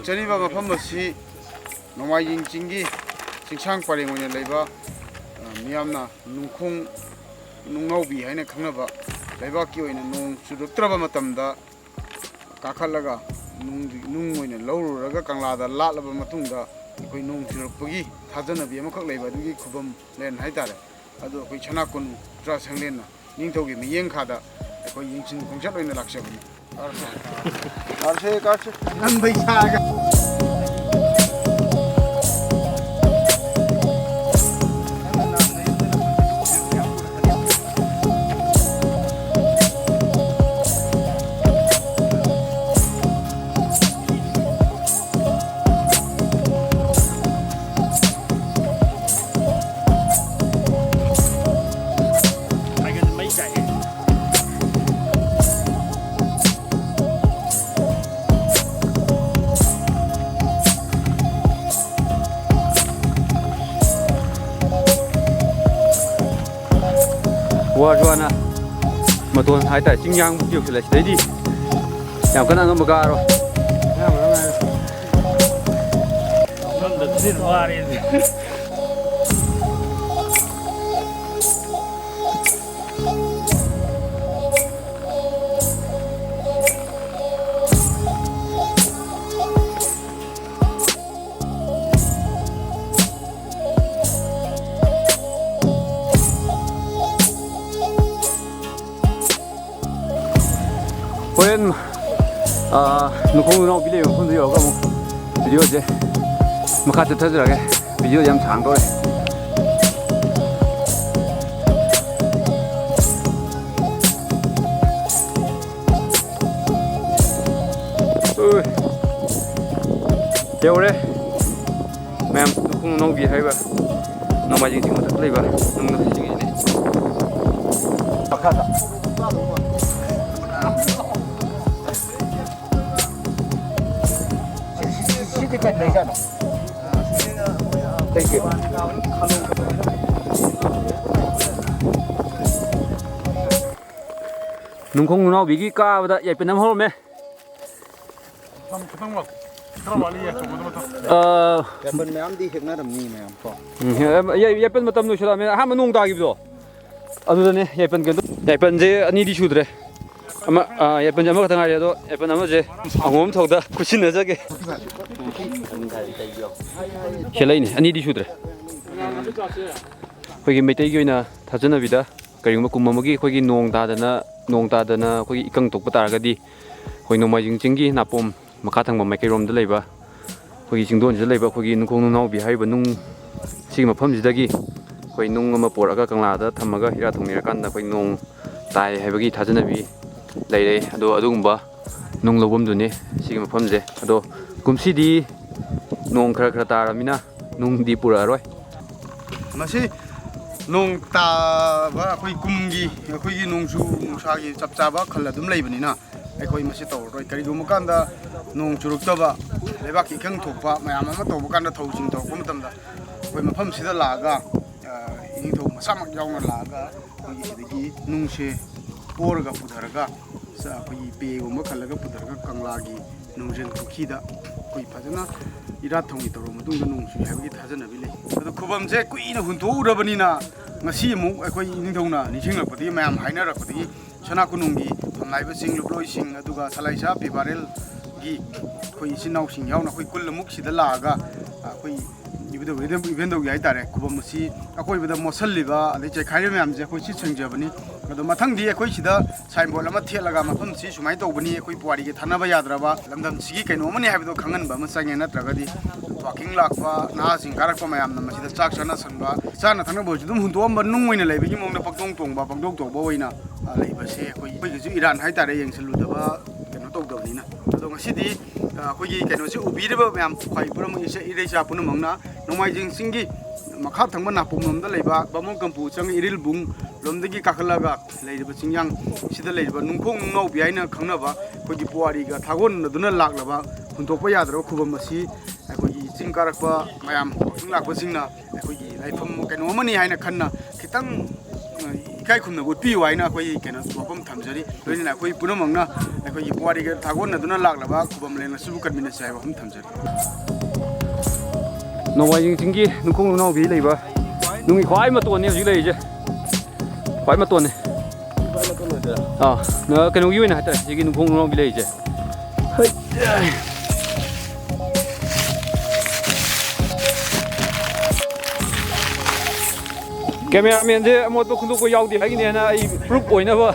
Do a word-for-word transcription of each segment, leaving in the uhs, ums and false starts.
ꯆꯠꯂꯤꯕ ꯃꯐꯝ ꯑꯁꯤ ꯅꯣꯡꯃꯥꯏꯖꯤꯡ ꯆꯤꯡꯒꯤ ꯆꯤꯡꯁꯥꯡ ꯄꯔꯦꯡ ꯑꯣꯏꯅ ꯂꯩꯕ, ꯑ, ꯃꯤꯌꯥꯝꯅ ꯅꯨꯡꯈꯣꯡ ꯅꯨꯡꯅꯥꯎꯕꯤ ꯍꯥꯏꯅ ꯈꯪꯅꯕ ꯂꯩꯕꯥꯛꯀꯤ ꯑꯣꯏꯅ ꯅꯣꯡ ꯆꯨꯔꯛꯇ꯭ꯔꯕ ꯃꯇꯝꯗ ꯀꯥꯈꯠꯂꯒ ꯅꯨꯡ, ꯅꯨꯡ ꯑꯣꯏꯅ ꯂꯧꯔꯨꯔꯒ ꯀꯪꯂꯥꯗ ꯂꯥꯠꯂꯕ ꯃꯇꯨꯡꯗ ꯑꯩꯈꯣꯏ ꯅꯣꯡ ꯆꯨꯔꯛꯄꯒꯤ ꯊꯥꯖꯅꯕꯤ ꯑꯃꯈꯛ ꯂꯩꯕ ꯑꯗꯨꯒꯤ ꯈꯨꯕꯝ ꯂꯦꯟ ꯍꯥꯏꯇꯥꯔꯦ꯫ ꯑꯗꯨ ꯑꯩꯈꯣꯏ ꯁꯅꯥ ꯀꯣꯅꯨꯡ ꯆꯨꯔꯥꯆꯥꯟꯄꯨꯔ ꯁꯪꯂꯦꯟꯅ ꯅꯤꯡꯊꯧꯒꯤ ꯃꯤꯠꯌꯦꯡ ꯈꯥꯗ ꯑꯩꯈꯣꯏ ꯌꯦꯡꯁꯤꯟ ꯈꯣꯡꯆꯠ ꯑꯣꯏꯅ ꯂꯥꯛꯆꯕꯅꯤ꯫ ꯀꯥꯔꯁꯦ, ꯀꯥꯔꯁꯦ꯫ ꯅꯪ ꯃꯩ ꯁꯥꯔꯒ꯫ ꯋꯥꯔꯁꯨ ꯋꯥꯅ ꯃꯇꯣꯟ ꯍꯥꯏꯇꯥꯔꯦ, ꯆꯤꯡ ꯌꯥꯡꯕꯨꯛꯇꯤ ꯌꯧꯁꯤꯜꯂꯛꯑꯦ꯫ ꯁꯤꯗꯩꯗꯤ ꯌꯥꯝ ꯀꯟꯅ ꯑꯉꯝꯕ ꯀꯥꯔꯣꯏ꯫ ꯁꯣꯝꯗ ꯊꯤꯅ ꯋꯥꯔꯦ꯫ ꯍꯣꯔꯦꯟ, ꯑꯥ, ꯅꯨꯡꯈꯣꯡ ꯅꯨꯡꯅꯥꯎꯕꯤ ꯂꯩꯕ ꯃꯐꯝꯗ ꯌꯧꯔꯒ ꯑꯃꯨꯛ ꯚꯤꯗꯤꯑꯣꯁꯦ ꯃꯈꯥ ꯆꯠꯊꯖꯔꯛꯑꯒꯦ꯫ ꯚꯤꯗꯤꯑꯣꯁꯦ ꯌꯥꯝ ꯁꯥꯡꯗꯧꯔꯦ꯫ ꯎꯏ꯫ ꯌꯧꯔꯦ꯫ ꯃꯌꯥꯝ ꯅꯨꯡꯈꯣꯡ ꯅꯨꯡꯅꯥꯎꯕꯤ ꯍꯥꯏꯕ ꯅꯣꯡꯃꯥꯏꯖꯤꯡ ꯆꯤꯡ ꯃꯊꯛꯇ ꯂꯩꯕ ꯅꯨꯡꯅ ꯆꯤꯡꯉꯤꯅꯦ꯫ ꯃꯈꯥꯗ꯫ ꯁꯤꯗꯤ ꯀꯩ ꯂꯩꯖꯥꯠꯅꯣ? Thank you꯫ ꯅꯨꯡꯈꯣꯡ ꯅꯨꯡꯅꯥꯎꯕꯤꯒꯤ ꯀꯥꯕꯗ ꯌꯥꯏꯄꯟ ꯑꯃ ꯍꯧꯔꯝꯃꯦ꯫ ꯈꯤꯇꯪ, ꯈꯤꯇꯪ ꯂꯥꯎ꯫ ꯈꯔ ꯋꯥꯠꯂꯤꯌꯦ, ꯆꯨꯝꯕꯗꯣ ꯃꯇꯝ꯫ ꯑ, ꯌꯥꯄꯟ ꯃꯌꯥꯝꯗꯤ ꯍꯦꯛꯅꯔꯝꯅꯤ ꯃꯌꯥꯝ ꯀꯣ꯫ ꯎꯝ, ꯌꯥꯏ-, ꯌꯥꯏꯄꯟ ꯃꯇꯝ ꯂꯣꯏꯁꯤꯜꯂꯛꯑꯕꯅꯤꯅ ꯑꯍꯥꯟꯕ ꯅꯣꯡ ꯇꯥꯈꯤꯕꯗꯣ ꯑꯗꯨꯗꯅꯦ ꯌꯥꯏꯄꯟ ꯀꯩꯅꯣ, ꯌꯥꯏꯄꯟꯁꯦ ꯑꯅꯤꯗꯤ ꯁꯨꯗ꯭ꯔꯦ꯫ ꯑꯃ, ꯑ, ꯌꯥꯏꯄꯟꯁꯦ ꯑꯃꯈꯛꯇ ꯉꯥꯏꯔꯦ꯫ ꯑꯗꯣ ꯌꯥꯏꯄꯟ ꯑꯃꯁꯦ ꯑꯉꯣꯝ ꯊꯧꯗ ꯈꯨꯠꯁꯤꯟꯅꯖꯒꯦ꯫ ꯍꯦꯜꯂꯛꯏꯅꯦ, ꯑꯅꯤꯗꯤ ꯁꯨꯗ꯭ꯔꯦ꯫ ꯑꯩꯈꯣꯏꯒꯤ ꯃꯩꯇꯩꯒꯤ ꯑꯣꯏꯅ ꯊꯥꯖꯅꯕꯤꯗ ꯀꯔꯤꯒꯨꯝꯕ ꯀꯨꯝ ꯑꯃꯒꯤ ꯑꯩꯈꯣꯏꯒꯤ ꯅꯣꯡ ꯇꯥꯗꯅ, ꯅꯣꯡ ꯇꯥꯗꯅ ꯑꯩꯈꯣꯏꯒꯤ ꯏꯀꯪ ꯊꯣꯛꯄ ꯇꯥꯔꯒꯗꯤ, ꯑꯩꯈꯣꯏ ꯅꯣꯡꯃꯥꯏꯖꯤꯡ ꯆꯤꯡꯒꯤ ꯅꯥꯄꯣꯝ ꯃꯈꯥ ꯊꯪꯕ ꯃꯥꯏꯀꯩꯔꯣꯝꯗ ꯂꯩꯕ ꯑꯩꯈꯣꯏꯒꯤ ꯆꯤꯡꯗꯣꯟꯁꯤꯗ ꯂꯩꯕ ꯑꯩꯈꯣꯏꯒꯤ ꯅꯨꯡꯈꯣꯡ ꯅꯨꯡꯅꯥꯎꯕꯤ ꯍꯥꯏꯔꯤꯕ ꯅꯨꯡ, ꯁꯤꯒꯤ ꯃꯐꯝꯁꯤꯗꯒꯤ ꯑꯩꯈꯣꯏ ꯅꯨꯡ ꯑꯃ ꯄꯨꯔꯛꯑꯒ ꯀꯪꯂꯥꯗ ꯊꯝꯃꯒ ꯏꯔꯥꯠ ꯊꯧꯅꯤꯔꯀꯥꯟꯗ ꯑꯩꯈꯣꯏ ꯅꯣꯡ ꯇꯥꯏ ꯍꯥꯏꯕꯒꯤ ꯊꯥꯖꯅꯕꯤ ꯂꯩꯔꯦ꯫ ꯑꯗꯣ ꯑꯗꯨꯒꯨꯝꯕ ꯅꯨꯡ ꯂꯧꯐꯝꯗꯨꯅꯤ ꯁꯤꯒꯤ ꯃꯐꯝꯁꯦ꯫ ꯑꯗꯣ ꯀꯨꯝꯁꯤꯗꯤ ꯅꯣꯡ ꯈꯔ ꯈꯔ ꯇꯥꯔꯕꯅꯤꯅ ꯅꯨꯡꯗꯤ ꯄꯨꯔꯛꯑꯔꯣꯏ꯫ ꯃꯁꯤ ꯅꯣꯡ ꯇꯥꯕ ꯑꯩꯈꯣꯏ ꯀꯨꯝꯒꯤ ꯑꯩꯈꯣꯏꯒꯤ ꯅꯣꯡꯖꯨ ꯅꯨꯡꯁꯥꯒꯤ ꯆꯞ ꯆꯥꯕ ꯈꯜ ꯑꯗꯨꯝ ꯂꯩꯕꯅꯤꯅ ꯑꯩꯈꯣꯏ ꯃꯁꯤ ꯇꯧꯔꯔꯣꯏ꯫ ꯀꯔꯤꯒꯨꯝꯕ ꯀꯥꯟꯗ ꯅꯣꯡ ꯆꯨꯔꯛꯇꯕ, ꯂꯩꯕꯥꯛꯀꯤ ꯏꯀꯪ ꯊꯣꯛꯄ ꯃꯌꯥꯝ ꯑꯃ ꯇꯧꯕ ꯀꯥꯟꯗ ꯊꯧ ꯁꯤꯡ ꯇꯧꯔꯛꯄ ꯃꯇꯝꯗ ꯑꯩꯈꯣꯏ ꯃꯐꯝꯁꯤꯗ ꯂꯥꯛꯑꯒ, ꯑ, ꯏꯅꯤꯡꯊꯧ ꯃꯁꯥꯃꯛ ꯌꯥꯎꯅ ꯂꯥꯛꯑꯒ ꯑꯩꯈꯣꯏꯒꯤ ꯁꯤꯗꯒꯤ ꯅꯨꯡꯁꯦ ꯄꯣꯔꯒ ꯄꯨꯊꯔꯒ, ꯆ-, ꯑꯩꯈꯣꯏꯒꯤ ꯄꯦꯒꯨꯝꯕ ꯈꯜꯂꯒ ꯄꯨꯊꯔꯒ ꯀꯪꯂꯥꯒꯤ ꯅꯣꯡꯖꯦꯟ ꯄꯨꯈ꯭ꯔꯤꯗ ꯑꯩꯈꯣꯏ ꯐꯖꯅ ꯏꯔꯥꯠ ꯊꯧꯅꯤ ꯇꯧꯔꯕ ꯃꯇꯨꯡꯗ ꯅꯣꯡ ꯆꯨꯏ ꯍꯥꯏꯕꯒꯤ ꯊꯥꯖꯅꯕꯤ ꯂꯩ꯫ ꯑꯗꯣ ꯈꯨꯕꯝꯁꯦ ꯀꯨꯏꯅ ꯍꯨꯟꯗꯣꯛꯎꯔꯕꯅꯤꯅ ꯉꯁꯤ ꯑꯃꯨꯛ ꯑꯩꯈꯣꯏ ꯏꯅꯤꯡꯊꯧꯅ ꯅꯤꯡꯁꯤꯡꯂꯛꯄꯗꯒꯤ, ꯃꯌꯥꯝ ꯍꯥꯏꯅꯔꯛꯄꯗꯒꯤ ꯁꯅꯥ ꯀꯣꯅꯨꯡꯒꯤ ꯐꯝꯅꯥꯏꯕꯁꯤꯡ, ꯂꯨꯞꯂꯣꯏꯁꯤꯡ, ꯑꯗꯨꯒ ꯁꯂꯥꯏꯁꯥ ꯐꯤꯕꯥꯔꯦꯜꯒꯤ ꯑꯩꯈꯣꯏ ꯏꯆꯤꯟ ꯏꯅꯥꯎꯁꯤꯡ ꯌꯥꯎꯅ ꯑꯩꯈꯣꯏ ꯀꯨꯜꯃꯨꯛ ꯁꯤꯗ ꯂꯥꯛꯑꯒ, ꯑꯩꯈꯣꯏ ꯏꯕꯨꯙꯧ ꯏꯕꯦꯟ-, ꯏꯕꯦꯟꯗꯧꯒꯤ ꯍꯥꯏꯇꯥꯔꯦ, ꯈꯨꯕꯝ ꯑꯁꯤ ꯑꯀꯣꯏꯕꯗ ꯃꯣꯠꯁꯜꯂꯤꯕ ꯑꯗꯩ ꯆꯩꯈꯥꯏꯔꯤꯕ ꯃꯌꯥꯝꯁꯦ ꯑꯩꯈꯣꯏ ꯁꯤꯠ ꯁꯦꯡꯖꯕꯅꯤ꯫ ꯑꯗꯣ ꯃꯊꯪꯗꯤ ꯑꯩꯈꯣꯏ ꯁꯤꯗ ꯁꯥꯏꯟꯕꯣꯔꯗ ꯑꯃ ꯊꯦꯠꯂꯒ ꯃꯐꯝꯁꯤ ꯁꯨꯃꯥꯏꯅ ꯇꯧꯕꯅꯤ, ꯑꯩꯈꯣꯏ ꯄꯨꯋꯥꯔꯤꯒꯤ ꯊꯥꯅꯕ ꯌꯥꯗ꯭ꯔꯕ ꯂꯝꯗꯝꯁꯤꯒꯤ ꯀꯩꯅꯣ ꯑꯃꯅꯤ ꯍꯥꯏꯕꯗꯣ ꯈꯪꯍꯟꯕ ꯑꯃ ꯆꯪꯉꯦ꯫ ꯅꯠꯇ꯭ꯔꯒꯗꯤ ꯋꯥꯀꯤꯡ ꯂꯥꯛꯄ ꯅꯍꯥꯁꯤꯡ ꯀꯥꯔꯛꯄ ꯃꯌꯥꯝꯅ ꯃꯁꯤꯗ ꯆꯥꯛ ꯆꯥꯅꯁꯟꯕ, ꯆꯥꯅ ꯊꯛꯅꯕ ꯑꯣꯏꯔꯁꯨ ꯑꯗꯨꯝ ꯍꯨꯟꯗꯣꯛꯑꯝꯕ, ꯅꯨꯡ ꯑꯣꯏꯅ ꯂꯩꯕꯒꯤ ꯃꯑꯣꯡꯗ ꯄꯪꯇꯣꯡ ꯇꯣꯡꯕ, ꯄꯪꯇꯣꯛ ꯇꯣꯛꯄ ꯑꯣꯏꯅ, ꯑ, ꯂꯩꯕꯁꯦ ꯑꯩꯈꯣꯏ, ꯑꯩꯈꯣꯏꯒꯤꯁꯨ ꯏꯔꯥꯟ ꯍꯥꯏꯇꯥꯔꯦ, ꯌꯦꯡꯁꯤꯜꯂꯨꯗꯕ ꯀꯩꯅꯣ ꯇꯧꯗꯕꯅꯤꯅ꯫ ꯑꯗꯣ ꯉꯁꯤꯗꯤ, ꯑ, ꯑꯩꯈꯣꯏꯒꯤ ꯀꯩꯅꯣꯁꯦ ꯎꯕꯤꯔꯤꯕ ꯃꯌꯥꯝ ꯈ꯭ꯋꯥꯏ ꯄꯨꯝꯅꯃꯛ ꯏꯆꯦ ꯏꯔꯩꯆꯥ ꯄꯨꯝꯅꯃꯛꯅ ꯅꯣꯡꯃꯥꯏꯖꯤꯡ ꯆꯤꯡꯒꯤ ꯃꯈꯥ ꯊꯪꯕ ꯅꯥꯄꯣꯝ ꯂꯣꯝꯗ ꯂꯩꯕ ꯕꯥꯃꯣꯟ ꯀꯝꯄꯨ ꯆꯪꯉ ꯏꯔꯤꯜꯕꯨꯡ ꯂꯣꯝꯗꯒꯤ ꯀꯥꯈꯠꯂꯒ ꯂꯩꯔꯤꯕ ꯆꯤꯡꯌꯥꯡ ꯁꯤꯗ ꯂꯩꯔꯤꯕ ꯅꯨꯡꯈꯣꯡ ꯅꯨꯡꯅꯥꯎꯕꯤ ꯍꯥꯏꯅ ꯈꯪꯅꯕ ꯑꯩꯈꯣꯏꯒꯤ ꯄꯨꯋꯥꯔꯤꯒ ꯊꯥꯒꯣꯟꯅꯗꯨꯅ ꯂꯥꯛꯂꯕ ꯍꯨꯟꯗꯣꯛꯄ ꯌꯥꯗ꯭ꯔꯕ ꯈꯨꯕꯝ ꯑꯁꯤ ꯑꯩꯈꯣꯏꯒꯤ ꯆꯤꯡ ꯀꯥꯔꯛꯄ ꯃꯌꯥꯝ, ꯋꯥꯀꯤꯡ ꯂꯥꯛꯄꯁꯤꯡꯅ ꯑꯩꯈꯣꯏꯒꯤ ꯂꯥꯏꯐꯝ ꯀꯩꯅꯣ ꯑꯃꯅꯤ ꯍꯥꯏꯅ ꯈꯟꯅ ꯈꯤꯇꯪ, ꯑ, ꯏꯀꯥꯏ ꯈꯨꯝꯅꯕ ꯎꯠꯄꯤꯌꯨ ꯍꯥꯏꯅ ꯑꯩꯈꯣꯏꯒꯤ ꯀꯩꯅꯣ ꯋꯥꯐꯝ ꯊꯝꯖꯔꯤ꯫ ꯂꯣꯏꯅꯅ ꯑꯩꯈꯣꯏ ꯄꯨꯝꯅꯃꯛꯅ ꯑꯩꯈꯣꯏꯒꯤ ꯄꯨꯋꯥꯔꯤꯒ ꯊꯥꯒꯣꯟꯅꯗꯨꯅ ꯂꯥꯛꯂꯕ ꯈꯨꯕꯝ ꯂꯦꯟ ꯑꯁꯤꯕꯨ ꯀꯟꯃꯤꯟꯅꯁꯤ ꯍꯥꯏꯕ ꯋꯥꯐꯝ ꯊꯝꯖꯔꯤ꯫ ꯅꯣꯡꯃꯥꯏꯖꯤꯡ ꯆꯤꯡꯒꯤ ꯅꯨꯡꯈꯣꯡ ꯅꯨꯡꯅꯥꯎꯕꯤ ꯂꯩꯕ ꯅꯨꯡꯒꯤ ꯈ꯭ꯋꯥꯏ ꯃꯇꯣꯟꯅꯤ ꯍꯧꯖꯤꯛ ꯂꯩꯔꯤꯁꯦ꯫ ꯈ꯭ꯋꯥꯏ ꯃꯇꯣꯟꯅꯤ꯫ ꯑꯥ, ꯅ-, ꯀꯩꯅꯣꯒꯤ ꯑꯣꯏꯅ ꯍꯥꯏꯇꯥꯔꯦ, ꯁꯤꯒꯤ ꯅꯨꯡꯈꯣꯡ ꯅꯨꯡꯅꯥꯎꯕꯤ ꯂꯩꯔꯤꯁꯦ꯫ ꯀꯦꯃꯦꯔꯥꯃꯦꯟꯁꯦ ꯑꯃꯣꯠꯄ ꯈꯨꯟꯗꯣꯛꯄ ꯌꯥꯎꯗꯦ ꯍꯥꯏꯒꯤꯅꯦꯅ ꯑꯩ ꯄ꯭ꯔꯨꯞ ꯑꯣꯏꯅꯕ꯫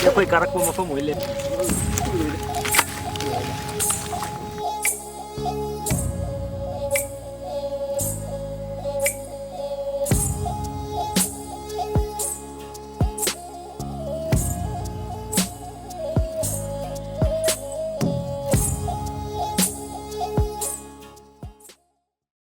ꯑꯩꯈꯣꯏ ꯀꯥꯔꯛꯄ ꯃꯐꯝ ꯑꯣꯏ ꯂꯩ꯫